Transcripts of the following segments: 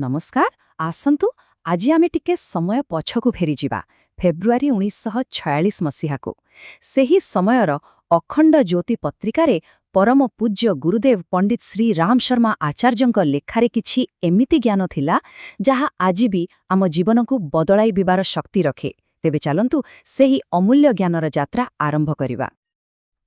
ନମସ୍କାର। ଆସନ୍ତୁ, ଆଜି ଆମେ ଟିକେ ସମୟ ପଛକୁ ଫେରିଯିବା, ଫେବୃଆରୀ 1946 ମସିହାକୁ। ସେହି ସମୟର ଅଖଣ୍ଡ ଜ୍ୟୋତି ପତ୍ରିକାରେ ପରମ ପୂଜ୍ୟ ଗୁରୁଦେବ ପଣ୍ଡିତ ଶ୍ରୀ ରାମ ଶର୍ମା ଆଚାର୍ଯ୍ୟଙ୍କ ଲେଖାରେ କିଛି ଏମିତି ଜ୍ଞାନ ଥିଲା, ଯାହା ଆଜି ବି ଆମ ଜୀବନକୁ ବଦଳାଇ ଦେବାର ଶକ୍ତି ରଖେ। ତେବେ ଚାଲନ୍ତୁ, ସେହି ଅମୂଲ୍ୟ ଜ୍ଞାନର ଯାତ୍ରା ଆରମ୍ଭ କରିବା।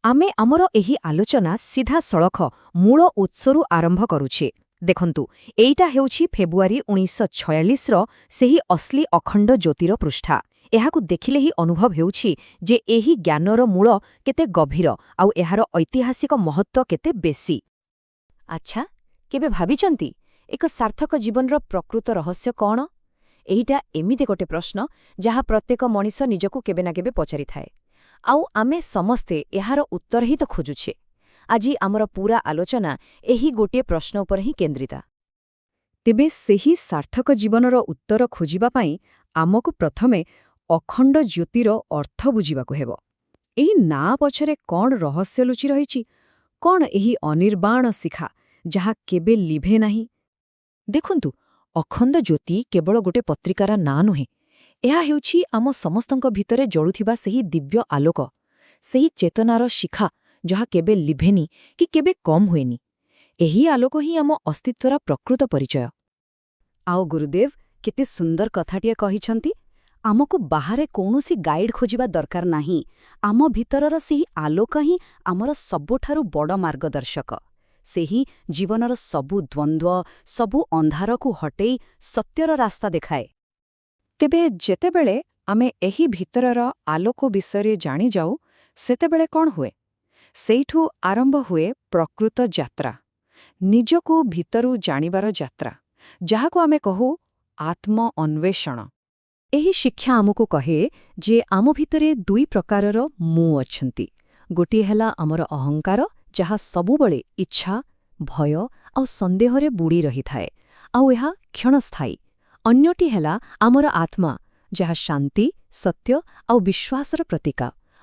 ଆମେ ଆମର ଏହି ଆଲୋଚନା ସିଧାସଳଖ ମୂଳ ଉତ୍ସରୁ ଆରମ୍ଭ କରୁଛେ। ଦେଖନ୍ତୁ, ଏଇଟା ହେଉଛି ଫେବୃଆରୀ 1946ର ସେହି ଅସଲି ଅଖଣ୍ଡ ଜ୍ୟୋତିର ପୃଷ୍ଠା। ଏହାକୁ ଦେଖିଲେ ହିଁ ଅନୁଭବ ହେଉଛି ଯେ ଏହି ଜ୍ଞାନର ମୂଳ କେତେ ଗଭୀର ଆଉ ଏହାର ଐତିହାସିକ ମହତ୍ତ୍ୱ କେତେ ବେଶୀ। ଆଚ୍ଛା, କେବେ ଭାବିଛନ୍ତି, ଏକ ସାର୍ଥକ ଜୀବନର ପ୍ରକୃତ ରହସ୍ୟ କ'ଣ? ଏଇଟା ଏମିତି ଗୋଟେ ପ୍ରଶ୍ନ, ଯାହା ପ୍ରତ୍ୟେକ ମଣିଷ ନିଜକୁ କେବେ ନା କେବେ ପଚାରିଥାଏ। ଆଉ ଆମେ ସମସ୍ତେ ଏହାର ଉତ୍ତର ହିଁ ତ ଖୋଜୁଛେ। ଆଜି ଆମର ପୂରା ଆଲୋଚନା ଏହି ଗୋଟିଏ ପ୍ରଶ୍ନ ଉପରେ ହିଁ କେନ୍ଦ୍ରିତ। ତେବେ ସେହି ସାର୍ଥକ ଜୀବନର ଉତ୍ତର ଖୋଜିବା ପାଇଁ ଆମକୁ ପ୍ରଥମେ ଅଖଣ୍ଡ ଜ୍ୟୋତିର ଅର୍ଥ ବୁଝିବାକୁ ହେବ। ଏହି ନାଁ ପଛରେ କ'ଣ ରହସ୍ୟ ଲୁଚି ରହିଛି? କ'ଣ ଏହି ଅନିର୍ବାଣ ଶିଖା, ଯାହା କେବେ ଲିଭେ ନାହିଁ? ଦେଖନ୍ତୁ, ଅଖଣ୍ଡ ଜ୍ୟୋତି କେବଳ ଗୋଟେ ପତ୍ରିକାର ନାଁ ନୁହେଁ। ଏହା ହେଉଛି ଆମ ସମସ୍ତଙ୍କ ଭିତରେ ଜଳୁଥିବା ସେହି ଦିବ୍ୟ ଆଲୋକ, ସେହି ଚେତନାର ଶିଖା, ଯାହା କେବେ ଲିଭେନି କି କେବେ କମ୍ ହୁଏନି। ଏହି ଆଲୋକ ହିଁ ଆମ ଅସ୍ତିତ୍ୱର ପ୍ରକୃତ ପରିଚୟ। ଆଉ ଗୁରୁଦେବ କେତେ ସୁନ୍ଦର କଥାଟିଏ କହିଛନ୍ତି, ଆମକୁ ବାହାରେ କୌଣସି ଗାଇଡ୍ ଖୋଜିବା ଦରକାର ନାହିଁ। ଆମ ଭିତରର ସେହି ଆଲୋକ ହିଁ ଆମର ସବୁଠାରୁ ବଡ଼ ମାର୍ଗଦର୍ଶକ। ସେହି ଜୀବନର ସବୁ ଦ୍ୱନ୍ଦ୍ୱ, ସବୁ ଅନ୍ଧାରକୁ ହଟେଇ ସତ୍ୟର ରାସ୍ତା ଦେଖାଏ। ତେବେ ଯେତେବେଳେ ଆମେ ଏହି ଭିତରର ଆଲୋକ ବିଷୟରେ ଜାଣିଯାଉ, ସେତେବେଳେ କ'ଣ ହୁଏ? ସେଇଠୁ ଆରମ୍ଭ ହୁଏ ପ୍ରକୃତ ଯାତ୍ରା, ନିଜକୁ ଭିତରୁ ଜାଣିବାର ଯାତ୍ରା, ଯାହାକୁ ଆମେ କହୁ ଆତ୍ମ ଅନ୍ୱେଷଣ। ଏହି ଶିକ୍ଷା ଆମକୁ କହେ ଯେ ଆମ ଭିତରେ ଦୁଇ ପ୍ରକାରର ମୁଁ ଅଛନ୍ତି। ଗୋଟିଏ ହେଲା ଆମର ଅହଙ୍କାର, ଯାହା ସବୁବେଳେ ଇଚ୍ଛା, ଭୟ ଆଉ ସନ୍ଦେହରେ ବୁଡ଼ି ରହିଥାଏ, ଆଉ ଏହା କ୍ଷଣସ୍ଥାୟୀ। ଅନ୍ୟଟି ହେଲା ଆମର ଆତ୍ମା, ଯାହା ଶାନ୍ତି, ସତ୍ୟ ଆଉ ବିଶ୍ୱାସର ପ୍ରତୀକ,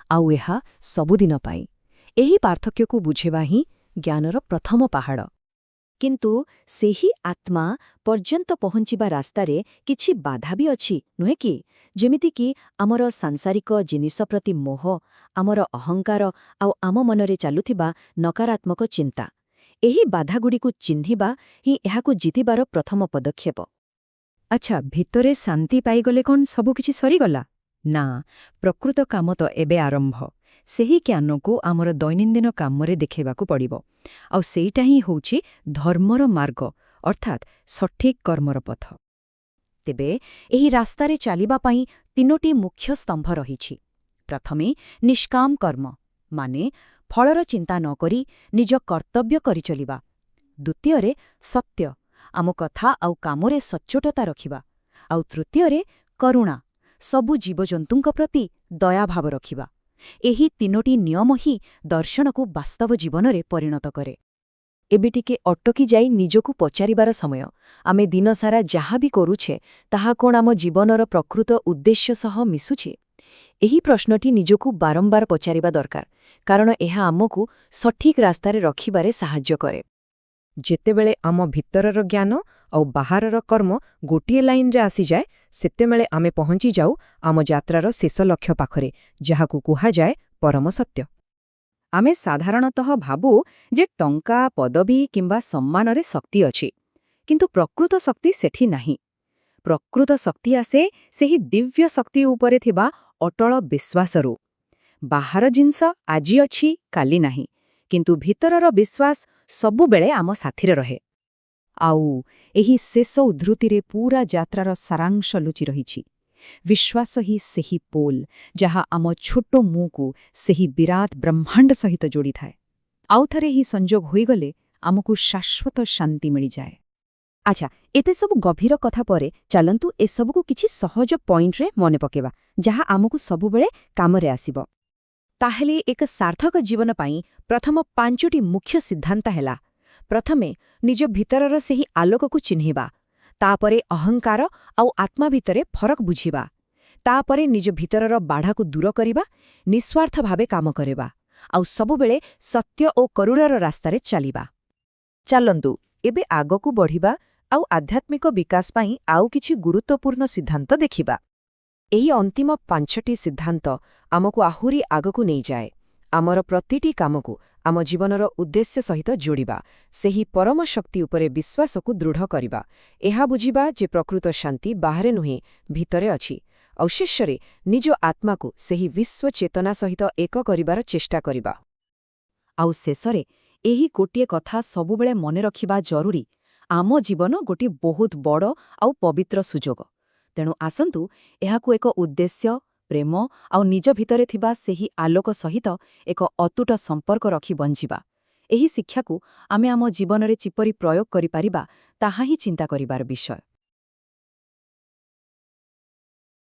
ଆଉ ଏହା ସବୁଦିନ ପାଇଁ। ଏହି ପାର୍ଥକ୍ୟକୁ ବୁଝିବା ହିଁ ଜ୍ଞାନର ପ୍ରଥମ ପାହାଡ଼। କିନ୍ତୁ ସେହି ଆତ୍ମା ପର୍ଯ୍ୟନ୍ତ ପହଞ୍ଚିବା ରାସ୍ତାରେ କିଛି ବାଧା ବି ଅଛି, ନୁହେଁ କି? ଯେମିତିକି ଆମର ସାଂସାରିକ ଜିନିଷ ପ୍ରତି ମୋହ, ଆମର ଅହଙ୍କାର ଆଉ ଆମ ମନରେ ଚାଲୁଥିବା ନକାରାତ୍ମକ ଚିନ୍ତା। ଏହି ବାଧାଗୁଡ଼ିକୁ ଚିହ୍ନିବା ହିଁ ଏହାକୁ ଜିତିବାର ପ୍ରଥମ ପଦକ୍ଷେପ। ଆଚ୍ଛା, ଭିତରେ ଶାନ୍ତି ପାଇଗଲେ କ'ଣ ସବୁକିଛି ସରିଗଲା? ନା, ପ୍ରକୃତ କାମ ତ ଏବେ ଆରମ୍ଭ। ସେହି ଜ୍ଞାନକୁ ଆମର ଦୈନନ୍ଦିନ କାମରେ ଦେଖାଇବାକୁ ପଡ଼ିବ। ଆଉ ସେଇଟା ହିଁ ହେଉଛି ଧର୍ମର ମାର୍ଗ, ଅର୍ଥାତ୍ ସଠିକ୍ କର୍ମର ପଥ। ତେବେ ଏହି ରାସ୍ତାରେ ଚାଲିବା ପାଇଁ ତିନୋଟି ମୁଖ୍ୟ ସ୍ତମ୍ଭ ରହିଛି। ପ୍ରଥମେ ନିଷ୍କାମ କର୍ମ, ମାନେ ଫଳର ଚିନ୍ତା ନ କରି ନିଜ କର୍ତ୍ତବ୍ୟ କରିଚଲିବା। ଦ୍ୱିତୀୟରେ ସତ୍ୟ, ଆମ କଥା ଆଉ କାମରେ ସଚ୍ଚୋଟତା ରଖିବା। ଆଉ ତୃତୀୟରେ କରୁଣା, ସବୁ ଜୀବଜନ୍ତୁଙ୍କ ପ୍ରତି ଦୟାଭାବ ରଖିବା। ଏହି ତିନୋଟି ନିୟମ ହିଁ ଦର୍ଶନକୁ ବାସ୍ତବ ଜୀବନରେ ପରିଣତ କରେ। ଏବେ ଟିକେ ଅଟକି ଯାଇ ନିଜକୁ ପଚାରିବାର ସମୟ। ଆମେ ଦିନସାରା ଯାହା ବି କରୁଛେ, ତାହା କ'ଣ ଆମ ଜୀବନର ପ୍ରକୃତ ଉଦ୍ଦେଶ୍ୟ ସହ ମିଶୁଛି? ଏହି ପ୍ରଶ୍ନଟି ନିଜକୁ ବାରମ୍ବାର ପଚାରିବା ଦରକାର, କାରଣ ଏହା ଆମକୁ ସଠିକ୍ ରାସ୍ତାରେ ରଖିବାରେ ସାହାଯ୍ୟ କରେ। ଯେତେବେଳେ ଆମ ଭିତରର ଜ୍ଞାନ ଆଉ ବାହାରର କର୍ମ ଗୋଟିଏ ଲାଇନରେ ଆସିଯାଏ, ସେତେବେଳେ ଆମେ ପହଞ୍ଚିଯାଉ ଆମ ଯାତ୍ରାର ଶେଷ ଲକ୍ଷ୍ୟ ପାଖରେ, ଯାହାକୁ କୁହାଯାଏ ପରମ ସତ୍ୟ। ଆମେ ସାଧାରଣତଃ ଭାବୁ ଯେ ଟଙ୍କା, ପଦବୀ କିମ୍ବା ସମ୍ମାନରେ ଶକ୍ତି ଅଛି। କିନ୍ତୁ ପ୍ରକୃତ ଶକ୍ତି ସେଠି ନାହିଁ। ପ୍ରକୃତ ଶକ୍ତି ଆସେ ସେହି ଦିବ୍ୟ ଶକ୍ତି ଉପରେ ଥିବା ଅଟଳ ବିଶ୍ୱାସରୁ। ବାହାର ଜିନିଷ ଆଜି ଅଛି, କାଲି ନାହିଁ, କିନ୍ତୁ ଭିତରର ବିଶ୍ୱାସ ସବୁବେଳେ ଆମ ସାଥିରେ ରହେ। ଆଉ ଏହି ଶେଷ ଉଦ୍ଧୃତିରେ ପୂରା ଯାତ୍ରାର ସାରାଂଶ ଲୁଚି ରହିଛି। ବିଶ୍ୱାସ ହିଁ ସେହି ପୋଲ, ଯାହା ଆମ ଛୋଟ ମୁଁକୁ ସେହି ବିରାଟ ବ୍ରହ୍ମାଣ୍ଡ ସହିତ ଯୋଡ଼ିଥାଏ। ଆଉ ଥରେ ଏହି ସଂଯୋଗ ହୋଇଗଲେ ଆମକୁ ଶାଶ୍ୱତ ଶାନ୍ତି ମିଳିଯାଏ। ଆଚ୍ଛା, ଏତେ ସବୁ ଗଭୀର କଥା ପରେ ଚାଲନ୍ତୁ, ଏସବୁକୁ କିଛି ସହଜ ପଏଣ୍ଟରେ ମନେ ପକେଇବା, ଯାହା ଆମକୁ ସବୁବେଳେ କାମରେ ଆସିବ। ତାହେଲେ ଏକ ସାର୍ଥକ ଜୀବନ ପାଇଁ ପ୍ରଥମ ପାଞ୍ଚଟି ମୁଖ୍ୟ ସିଦ୍ଧାନ୍ତ ହେଲା: ପ୍ରଥମେ, ନିଜ ଭିତରର ସେହି ଆଲୋକକୁ ଚିହ୍ନିବା। ତାପରେ ଅହଙ୍କାର ଆଉ ଆତ୍ମା ଭିତରେ ଫରକ ବୁଝିବା। ତାପରେ ନିଜ ଭିତରର ବାଧାକୁ ଦୂର କରିବା, ନିସ୍ୱାର୍ଥ ଭାବେ କାମ କରିବା, ଆଉ ସବୁବେଳେ ସତ୍ୟ ଓ କରୁଣାର ରାସ୍ତାରେ ଚାଲିବା। ଚାଲନ୍ତୁ, ଏବେ ଆଗକୁ ବଢ଼ିବା। ଆଉ ଆଧ୍ୟାତ୍ମିକ ବିକାଶ ପାଇଁ ଆଉ କିଛି ଗୁରୁତ୍ୱପୂର୍ଣ୍ଣ ସିଦ୍ଧାନ୍ତ ଦେଖିବା। ଏହି ଅନ୍ତିମ ପାଞ୍ଚଟି ସିଦ୍ଧାନ୍ତ ଆମକୁ ଆହୁରି ଆଗକୁ ନେଇଯାଏ। ଆମର ପ୍ରତିଟି କାମକୁ ଆମ ଜୀବନର ଉଦ୍ଦେଶ୍ୟ ସହିତ ଯୋଡ଼ିବା, ସେହି ପରମ ଶକ୍ତି ଉପରେ ବିଶ୍ୱାସକୁ ଦୃଢ଼ କରିବା, ଏହା ବୁଝିବା ଯେ ପ୍ରକୃତ ଶାନ୍ତି ବାହାରେ ନୁହେଁ, ଭିତରେ ଅଛି, ଆଉ ଶେଷରେ ନିଜ ଆତ୍ମାକୁ ସେହି ବିଶ୍ୱ ଚେତନା ସହିତ ଏକ କରିବାର ଚେଷ୍ଟା କରିବା। ଆଉ ଶେଷରେ ଏହି ଗୋଟିଏ କଥା ସବୁବେଳେ ମନେ ରଖିବା ଜରୁରୀ, ଆମ ଜୀବନ ଗୋଟିଏ ବହୁତ ବଡ଼ ଆଉ ପବିତ୍ର ସୁଯୋଗ। ତେଣୁ ଆସନ୍ତୁ ଏହାକୁ ଏକ ଉଦ୍ଦେଶ୍ୟ, ପ୍ରେମ ଆଉ ନିଜ ଭିତରେ ଥିବା ସେହି ଆଲୋକ ସହିତ ଏକ ଅତୁଟ ସମ୍ପର୍କ ରଖି ବଞ୍ଚିବା। ଏହି ଶିକ୍ଷାକୁ ଆମେ ଆମ ଜୀବନରେ କିପରି ପ୍ରୟୋଗ କରିପାରିବା, ତାହା ହିଁ ଚିନ୍ତା କରିବାର ବିଷୟ।